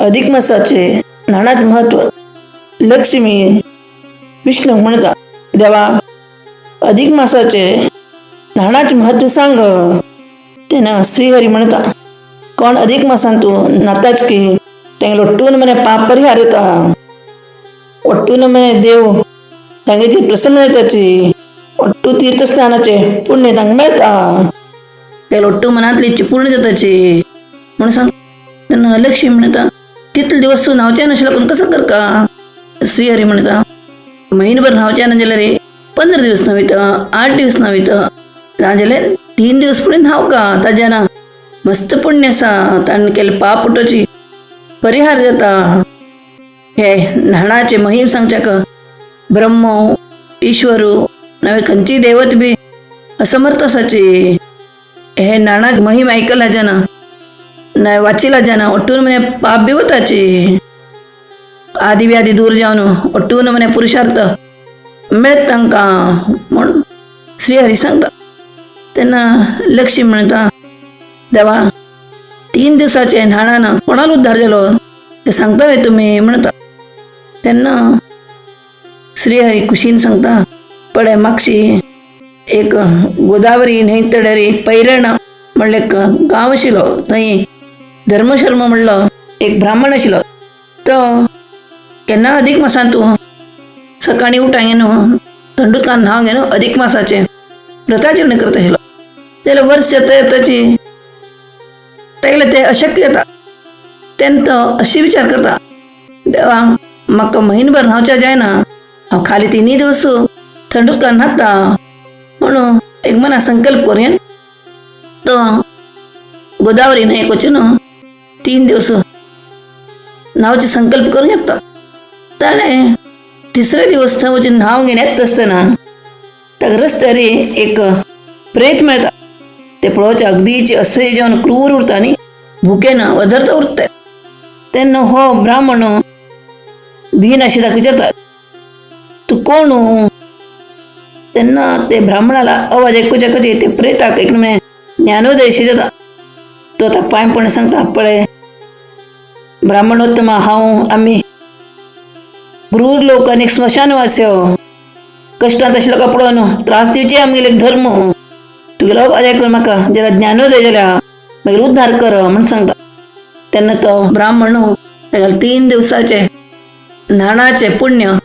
अधिक मासाचे न्हाणाचें म्हत्व. लक्ष्मी विष्णू म्हणटा, देवा अधिक मासाचे न्हाणाचें म्हत्व सांग. तेन्ना श्रीहरी म्हणटा, कोण अधिक मासान तूं न्हाताच की तेंगे लोट्टून मने पाप परिहार येता, ಒಟ್ಟೂನ ಮನೆ ದೇव तांगेची प्रसन्न जाताची, ಒಟ್ಟು तीर्थस्नानाचे पुण्य तांकां मेळटा, ते लोट्टू मनांतली इच्छा पूर्ण जाताची म्हणून सांग. तेन्ना लक्ष्मी म्हणटा, तितले दिवस तूं न्हावचें नाशिल्लो पूण कसो करका? श्रीहरी म्हणटा, म्हयनोभर न्हावचें ना जाल्यार 15 दिवस न्हावयता, 8 दिवस न्हावयता, ना जाल्यार 3 दिवस फुडें न्हावका, ताज्या ना मस्त पुण्य आसा, ताणें केल्लें पाप उठोवची परिहार जाता. हे न्हाणाचे महिम सांगच्याक ब्रह्म ईश्वर नवे खंयची दैवत बी असमर्थ आसाची. हे न्हाणाक महिम आयकला जाना ना वाचिला जाना ಒಟ್ಟೂನು ಮನೆ पाप बी वताची, आदी व्याधी दूर जावन ಒಟ್ಟೂನು मने पुरुषार्थ मेळत तांकां म्हूण श्रीहरी सांगता. तेन्ना लक्ष्मी म्हणटा, देवा 3 दिवसाचे न्हाणान कोणालो उद्धार जालो ते सांगता वे तुमी म्हणटा. तेन्ना श्रीहरी खुशीन सांगता, पळय मागशी एक गोदावरी न्हंय तडरी पैरण म्हणलें एक गांव आशिल्लो, थंय धर्मशर्म म्हणलो एक ब्राह्मण आशिल्लो. तो केन्ना अधिक मासान तूं सकाळीं उठांगे न्हू थंड उदकान न्हांव घेवन अधिक मासाचें व्रताचरण करता आशिल्लो. जाल्यार वर्स येता येताची तागेलें तें अशक्य जाता. तेन्ना तो अशी विचार करता, देवा म्हाका म्हयनोभर न्हांवच्या जायना, हांव खाली 3 दिवस थंड उदकान न्हाता म्हणून एक मना संकल्प करून तो गोदावरी न्हंयेक वचून 3 दिवस न्हावचे संकल्प करून घेता. ताणें तिसरे दिवस थंय वचून न्हांव घेवन येता आसतना ताका रस्त्यार एक प्रेत मेळटा. ते पळोवचे अगदीच असह्य जावन क्रूर उरता आनी भुकेन वधरता उरता. तेन्ना हो ब्राह्मण भीन अशें ताका विचारता, तूं कोण? तेन्ना ते ब्राह्मणाला आवाज आयकुच्या खातीर ते प्रेताक एक ज्ञानोदय अशें जाता. तो ताका पांय पडून सांगता, पळय ब्राह्मणोत्तमा, हांव आमी क्रूर लोक आनी स्मशानवासी, कश्टांत आशिल्लो लोकां पळोवन त्रास दिवचे आमगेले एक धर्म. तुगेलो आवाज आयकून म्हाका जाल्यार ज्ञानोदय जाल्यार मागीर उद्धार कर म्हूण सांगता. तेन्ना तो ब्राह्मण ताका 3 दिवसाचे न्हाणाचे पुण्य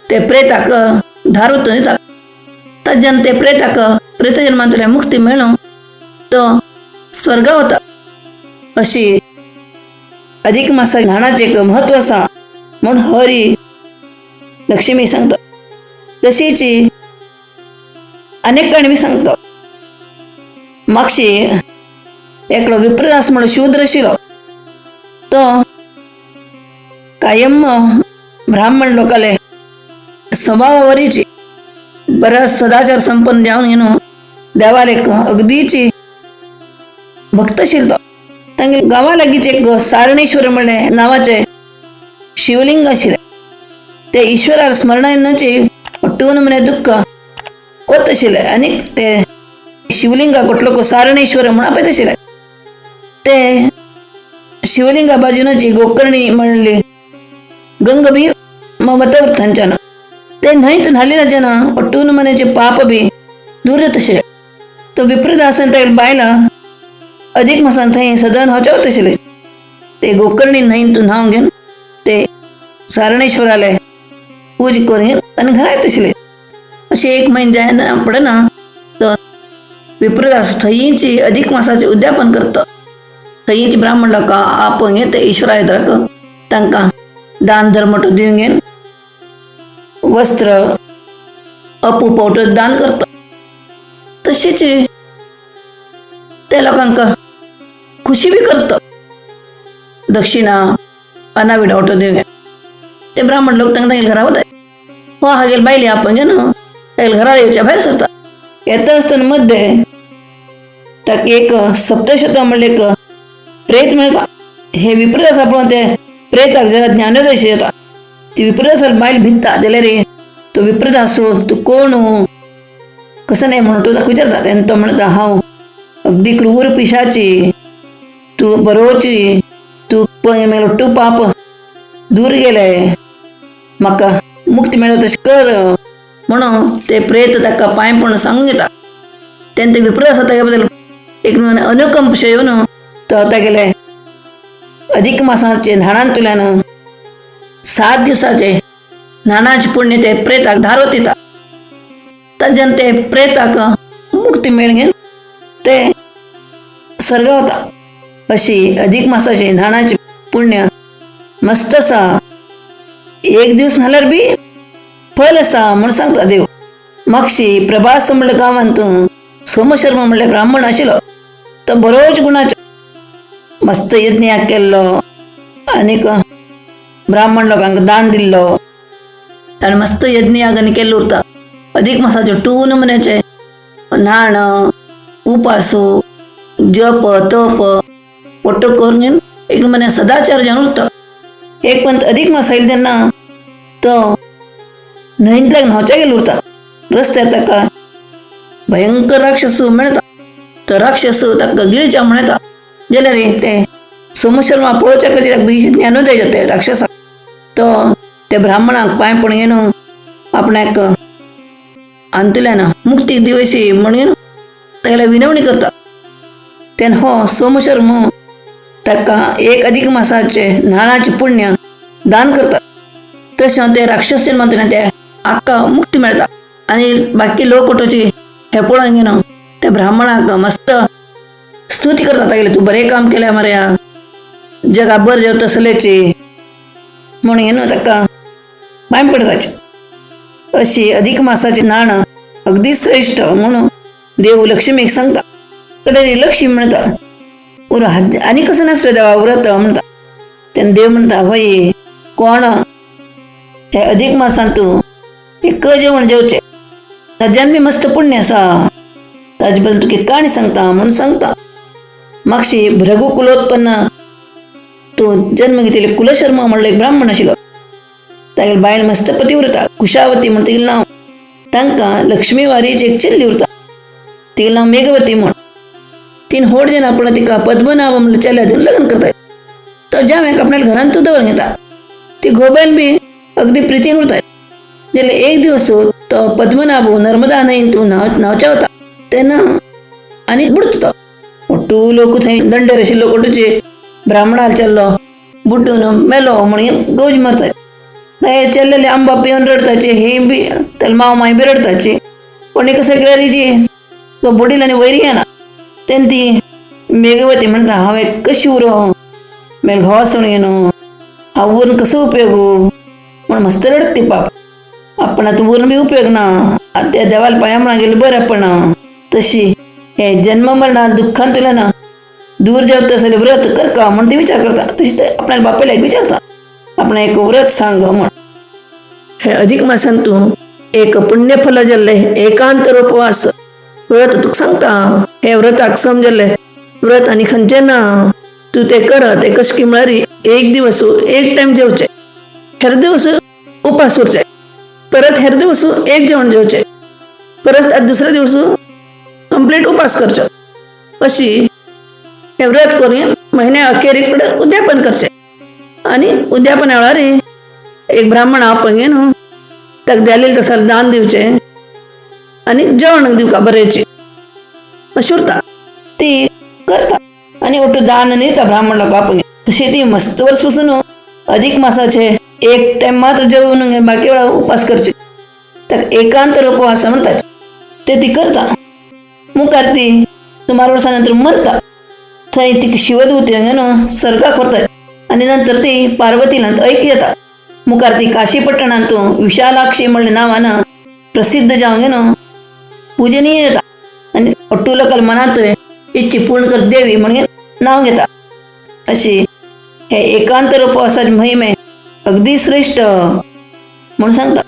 ते प्रेताक धार वतून दिता. ताज्यान ते प्रेताक प्रेत जन्मांतल्यान मुक्ती मेळून तो स्वर्गा वता. अशी अधिक मासा न्हाणाचें एक म्हत्व आसा म्हूण हरी लक्ष्मी सांगता. तशीच अनेक काणी बी सांगता. मागशी एकलो विप्रदास म्हणून शूद्र आशिल्लो. तो कायम ब्राह्मण लोकाले स्वभावावरीची बऱ्याच सदाचार संपन्न जावन न्हू देवाले एक अगदीची भक्त आशिल्लो. तो तांगे गांवा लागींच एक सारणेश्वर म्हणलें नांवाचें शिवलिंग आशिल्लें. ते ईश्वरार स्मरणाची ಒಟ್ಟೂನು मने दुःख वत आशिल्लें आनी ते शिवलिंगाक लोक सारणेश्वर म्हूण आपयत आशिल्ले. ते शिवलिंगा बाजूनच गोकर्णी म्हणली गंग बी वता थंयच्यान. ते न्हंयत न्हालेल्या जना ಒಟ್ಟೂನು मनेचे पाप बी दूर जाता आशिल्लें. तो विप्रदासान तागेले बायलां अधिक मासान थंय सदां न्हांवचे वता आशिल्ले. ते गोकर्णी न्हंयत न्हांव घेवन ते सारणेश्वराले पूजा करून आनी घरा येता आशिल्ले. अशें एक म्हयनो जायना पडना तो विप्रदास थंयच अधिक मासाचें उद्यापन करता. थंयच ब्राह्मण लोकां आपोवन घेवन ते ईश्वरा येद्राक तांकां दान धर्म दिवन घेवन वस्त्र अपू पावट दान करता. तशेंच त्या लोकांक खुशी बी करता, दक्षिणा पाना विडा वांटो दिवन. ते ब्राह्मण लोक तांकां तांगेल्या घरा वताय. हो हागेल बायले आपण घेवन तागेल्या घरा येवच्या भायर सरता. येता आसतना मध्ये ताका एक सप्तशत म्हणलें एक प्रेत मेळटा. हे विप्रदास पळोवन ते प्रेताक जरा ज्ञानोदय येता. ती विप्रदासाल बायल भित्ता जाल्यार तो विप्रदास तूं कोण कसं नाही म्हणून तो ताका विचारता. तेन्ना तो म्हणटा, हांव अगदी क्रूर पिशाची, तूं बरोवची, तूं पळय मेलो टू पाप दूर गेले, म्हाका मुक्ती मेळो तशें कर म्हणून ते प्रेत ताका पांय पडून सांगून घेता. तेन्ना ते विप्र आसा ताच्या बद्दल एक अनुकंप येवन तो तागेले अधिक मासाचे न्हाणांतल्यान 7 दिवसाचे न्हाणाचे पुण्य ते प्रेताक धारवत दिता. ताज्यान ते प्रेताक मुक्ती मेळून ते स्वर्ग वता. अशी अधिक मासाचे न्हाणाचे पुण्य मस्त आसा. एक दिवस न्हाल्यार बी फल आसा म्हूण सांगता देव. मागशी प्रभास म्हणल्या गांवांत सोमशर्मा म्हणल्यार ब्राह्मण आशिल्लो. तो बरोच गुणाचो, मस्त यज्ञ केल्लो आनीक ब्राह्मण लोकांक दान दिल्लो. आनी मस्त यज्ञ आनी केल्लो उरता. अधिक मासाच्यो टून म्हण्याचे न्हाण, उपास, जप तप ಒಟ್ಟು करून एक म्हणे सदाचार जावन उरता. एक पंत अधिक मास आयलो तेन्ना तो न्हंयंतल्यान न्हांवच्या गेलो उरता. रस्त्यार ताका भयंकर राक्षस मेळटा. तो राक्षस ताका गिळच्या म्हणटा जाल्यार ते सोमशर्मा पळोवच्या खातीर ज्ञानोदय जाता राक्षसाक. तो ते ब्राह्मणाक पांय पडून घेवन आपणाक हातूंतल्यान मुक्ती दिवशी म्हणून तागेले विनवणी करता. तेन्ना हो सोमशर्म ताका एक अधिक मासाचे न्हाणाचे पुण्य दान करता. तशें ते राक्षसीन म्हणटा ते आक्का मुक्ती मेळटा. आनी बाकी लोक वटोवची हे पळोवन घेवन ते ब्राह्मणाक मस्त स्तुती करता तागेले, तूं बरें काम केलें मरे, जगा बर जेवता तसलेची म्हणून घेवन ताका पांय पडताचे. अशी अधिक मासाचे न्हाण अगदी श्रेष्ठ म्हणून देव लक्ष्मीक सांगता. कडे लक्ष्मी म्हणटा उर आनी कसं नासलें देवा व्रत म्हणटा. तेन्ना देव म्हणटा हय कोण हे अधिक मासान तूं एक जेवण जेवचें ताज्यान बी मस्त पुण्य आसा, ताजे बद्दल तुका काणी सांगता म्हणून सांगता. मागशी भृगु कुलोत्पन्न तूं जन्म घेतिल्ले कुलशर्मा म्हणलो एक ब्राह्मण आशिल्लो. तागेली बायल मस्त पतिव्रता कुशावती म्हण तिगेलें नांव. तांकां लक्ष्मी वारीची एक चेल्ली उरता, तिगेलें नांव मेघवती म्हण. तीन होड जेन्ना आपण तिका पद्मनाभ म्हणलं चेल्या दिवन लग्न करता. तो ज्या आपल्या घरांत तो दवर घेता. ती घोबेल बी अगदी प्रितीन उरता. जाल्यार एक दिवस तो पद्मनाभ नर्मदा न्हंयेन तूं न्हांवच्या वता तेन्ना आनी बुडटा तो. ಒಟ್ಟು लोक थंय दंडेर आशिल्लो कोटूचे ब्राह्मणाल चल्लो बुड्डून मेलो म्हणून गौज मारतात. ते चल्लेले आंबा पिवन रडताचे, हे बी त्याला माव माय बी रडताची. पण कसं केल्यार जी तो बुडील आनी वयर येना. तेन्ना ती मेघवती म्हणटा हांवें कशी उरो मेल घोवा सोडून येनो, हांव उरून कसो उपयोग म्हण मस्त रडत ती पाप. आपण आतां उरून बी उपयोग ना, आतां त्या देवाला पांया म्हणा गेलें बरें पण. तशी हे जन्म मरणात दुःखांतल्यान दूर जेवता आसलें व्रत करका म्हण ती विचार करता. तशी ते आपल्या बापायला एक विचारता आपण एक व्रत सांग म्हण. हे अधिक मासान तूं एक पुण्यफल जाल्लें एकांतर उपवास व्रत तुका सांगता. हे व्रताक समजल्लें व्रत आनी खंयचें ना, तूं तें कर. तें कशें की म्हळ्यार एक दिवस एक टायम जेवचें, हेर दिवस उपास उरचें, परत हेर दिवस एक जेवण जेवचें, परत दुसऱ्या दिवस कंप्लीट उपास करचो. अशी हे व्रत करून महिन्या अखेरीक कडेन उद्यापन करचें. आनी उद्यापना वेळार एक ब्राह्मण आपण न्हू ताका जालें तसं दान दिवचें आनी जेवण दिवका बरेंचें अशें उरता. ती करता आनी ಒಟ್ಟು दान दिता ब्राह्मण लोक आपण. तशी ती मस्त वर्स पसून अधिक मासाचे एक टायम मात्र जेवण बाकी वेळा उपास करचे, ताका एकांतर उपवास म्हणतात ते ती करता. मुखार ती सुमार वर्सां नंतर मरता. थंय ती शिवदूत न्हू स्वर्गाक व्हरतात आनी नंतर ती पार्वतीला ऐक येता. मुखार ती काशी पट्टणांत विशालाक्षी म्हणले नांवान प्रसिद्ध जावन न्हू पूजनीय येता आनी ಒಟ್ಟು लोकांच्या मनांत इच्छी पूर्ण कर देवी म्हणून नाव घेता. अशी हे एकांतर उपवासाची महिमे अगदी श्रेष्ठ म्हणून सांगता.